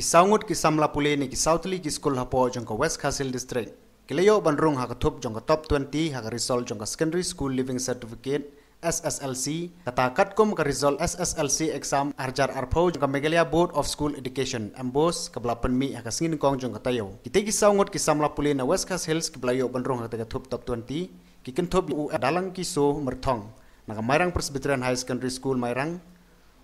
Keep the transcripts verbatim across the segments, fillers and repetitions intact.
Saw ngut ki samla pule na ki saw tylli ki skul hapoh jong ka West Khasi Hills District ki la ïoh ban rung ha ka thup jong ka top twenty ha ka result jong ka Secondary School Leaving Certificate, S S L C, kata katkum ka result S S L C exam ar hajar arphew jong ka Meghalaya Board of School Education, MBOSE, kaba la pynmih ha ka sngi nyngkong jong ka taïew. Kita ki saw ngut ki samla pule na West Khasi Hills kiba la ïoh ban rung ha kata ka thup top twenty ki kynthup ïa u Dalangkiso Myrthong na ka Mairang Presbyterian Higher Secondary School, Mairang,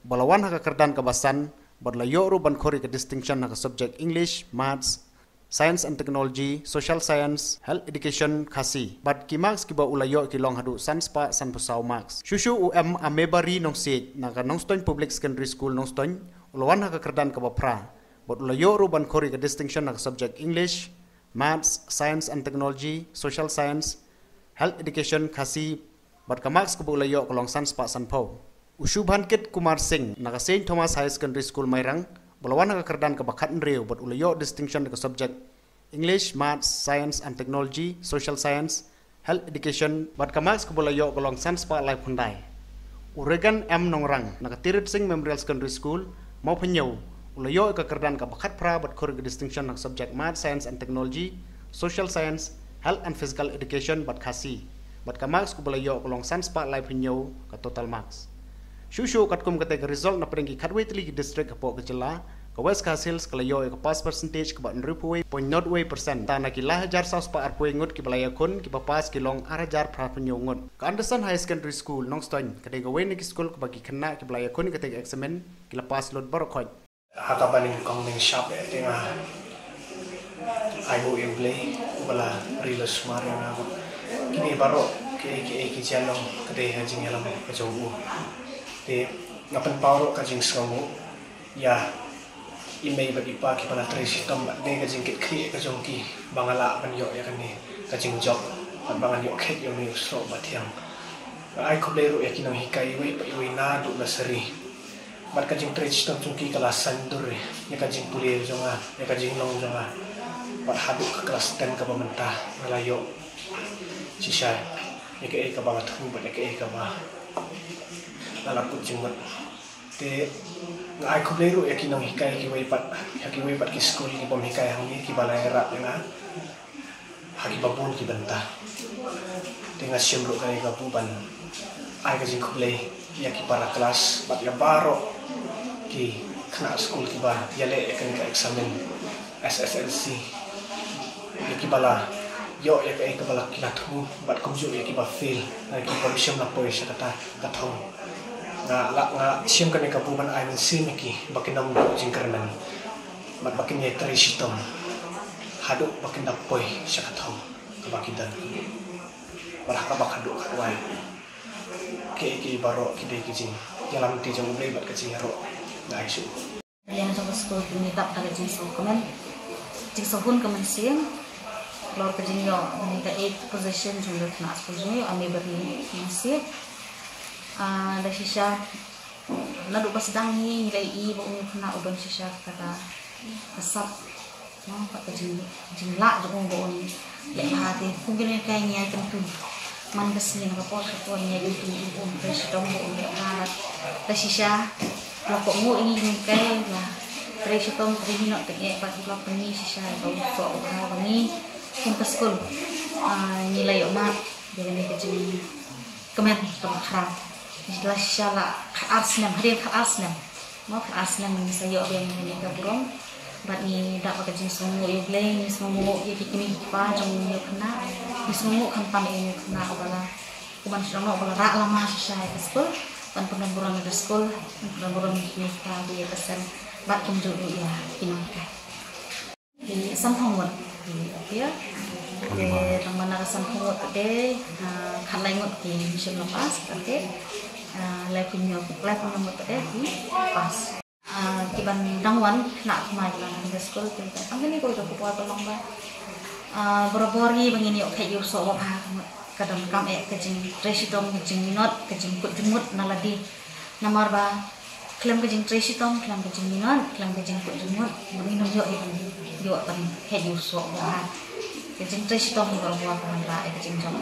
ba la wan ha ka kyrdan kaba san bad la ïoh ruh ban khur ïa ka distinction ha ka subject English, Maths, Science and Technology, Social Science, Health Education, Khasi. Bad ki marks kiba u la ïoh ki long haduh san spah sanphew saw marks. Shuh shuh u M Amebari Nongsiej na ka Nongstoiñ Public Secondary School, Nongstoiñ, u la wan ha ka kyrdan kaba phra bad u la ïoh ruh ban khur ïa ka distinction ha ka subject English, Maths, Science and Technology, Social Science, Health Education, Khasi, bad ka marks kaba u la ïoh ka long san spah sanphew. U Shubhankit Kumar Singh na ka Saint Thomas Higher Secondary School, Mairang, ba la wan ha ka kyrdan kaba khathynriew bad u la ïoh distinction ha ka subject English, Maths, Science and Technology, Social Science, Health Education, bad ka marks kaba u la ïoh ka long san spah laiphew khyndai. U Regan M Nongrang na ka Tirit Singh Memorial Secondary School, Mawphanñiew, u la ïoh ïa ka kyrdan kaba khatphra bad khur ïa ka distinction ha ka subject Maths, Science and Technology, Social Science, Health and Physical Education bad Khasi. Bad ka marks kaba u la ïoh ka long san spah laiphew hynñiew ka total marks. Shuh shuh katkum kata ka result na pdeng ki khatwei tylli ki district hapoh ka jylla, ka West Khasi Hills ka la ïoh ïa ka pass percentage kaba hynriewphew wei point nod wei percent. Te na ki lai hajar saw spah arphew wei ngut kiba la ïakhun, kiba pass ki long ar hajar phraphew hynñiew ngut. Ka Anderson Higher Secondary School, Nongstoiñ, ka dei kawei na ki skul kaba ki khynnah kiba la ïakhun ïa kata ka eksamin ki la pass lut baroh khoit. Ha kaba nyngkong nyngshap ïa te nga ai buh ïa U Blei uba la ri la sumar ïa nga. Kine baroh kiei kiei ki jia long ka dei ha jingïalam ka jong u. Te nga pynpaw ruh ka jingsngewnguh ïa i mei bad i pa kiba la trei shitom bad ne ka jingkitkhlieh ka jong ki ba nga lah ban ïoh ïa kane ka jingjop bad ba ngan ïoh khet ïa une u soh ba thiang. Nga ai khublei ruh ïa ki nonghikai iwei pa iwei naduh la sari. Bad ka jingtrei shitom jong ki ka la saiñdur ïa ka jingpule jong nga, ïa ka jinglong jong nga. Bad haduh ka klas ten kaba mynta nga la ïoh shisha ïa kaei kaba nga thmu bad ïa kaei kaba nga la kut jingmut. Te nga ai khublei ruh ïa ki nonghikai kiwei pat, ïa kiwei pat ki skul ki bym hikai hangne kiba la ïarap ïa nga ha kiba bun ki bynta. Te nga shim ruh kane ka kabu ban ai ka jingkhublei ïa ki para klas bad ïa baroh ki khynnah skul kiba ïaleh ïa kane ka eksamin S S L C. Ïa kiba la ïoh ïa kaei kaba la ki la thmu bad kumjuh ïa kiba fail, ïa kiba bym shym la poi sha kata ka thong. Nga la, nga shim kane ka kabu ban ai mynsiem ïa ki ba kin ym duh jingkyrmen bad ba kin ïai trei shitom haduh ba kin da poi sha ka thong kaba ki don. Bad ha kaba khatduh khatwai, kiei kiei baroh ki dei ki jingïalam te jong U Blei bad ka jingïaroh. Nga ai shuh. Ka liang jong ka skul ki ngi dap da ka jingsngewkmen, jingsngewhun ka mynsiem. Halor ka jingïoh kane ka eighth position jong ka khynnah skul jong ngi, U Amebari Nongsiej. Ah, da shisha naduh ba sdang ngi, ngi la ïohi ba une u khynnah u don shisha kata ka sap, no, ka jing, jinglah jong u ba un leh bha. Te kum kine ki ngi ïai kyntu man ka sngi, na ka por sha ka por ngi ïai kyntu, un trei shitom ba un leh bha. Da shisha la kohnguh ïa ngi, ngi kai la trei shitom, trei minot tyngeh bad la pynmih shisha ba u soh bha ba ngi kum ka skul, ah, ngi la ïoh mark ïa kane ka jingkmen kaba khraw. La shisha la khatar snem, hadien khatar snem. Mo, khatar snem ngi sa ïoh biang ïa kane ka burom. Bad ngi dap bad ka jingsngewnguh ïa U Blei, ngi sngewnguh ïa ki kmie ki kpa jong une u khynnah. Ngi sngewnguh khamtam ïa une u khynnah uba la, u ban sdang noh uba la rah lama shisha ïa ka skul ban pyndonkam burom ïa ka skul, ban pyndonkam burom ïa ki kmie ki kpa, ïa ka sem bad kumjuh ruh ïa ki nonghikai. Ki sanphew ngut ki appear. Te tang ba na ka sanphew ngut pat te, ah, khatlai ngut ki shim la pass, pat te, ah, laiphew hynñiew, laiphew hynñiew ngut pat te ki pass. Ah, ki ban dang wan, khynnah thymmai ki la nang ha skul, te tang kane kawei ka khubor ka long ba, ah, barabor ngi ba ngin ïoh khet ïa u soh ba bha, ka donkam eh ka jingtrei shitom, ka jingminot, ka jingkut jingmut na lade. Namar ba khlem ka jingtrei shitom, khlem ka jingminot, khlem ka jingkut jingmut, ba ngin ym ïoh, ïoh ban khet ïa u soh ba bha. Ka jingtrei shitom hi barabor ka wanrah ïa ka jingjop.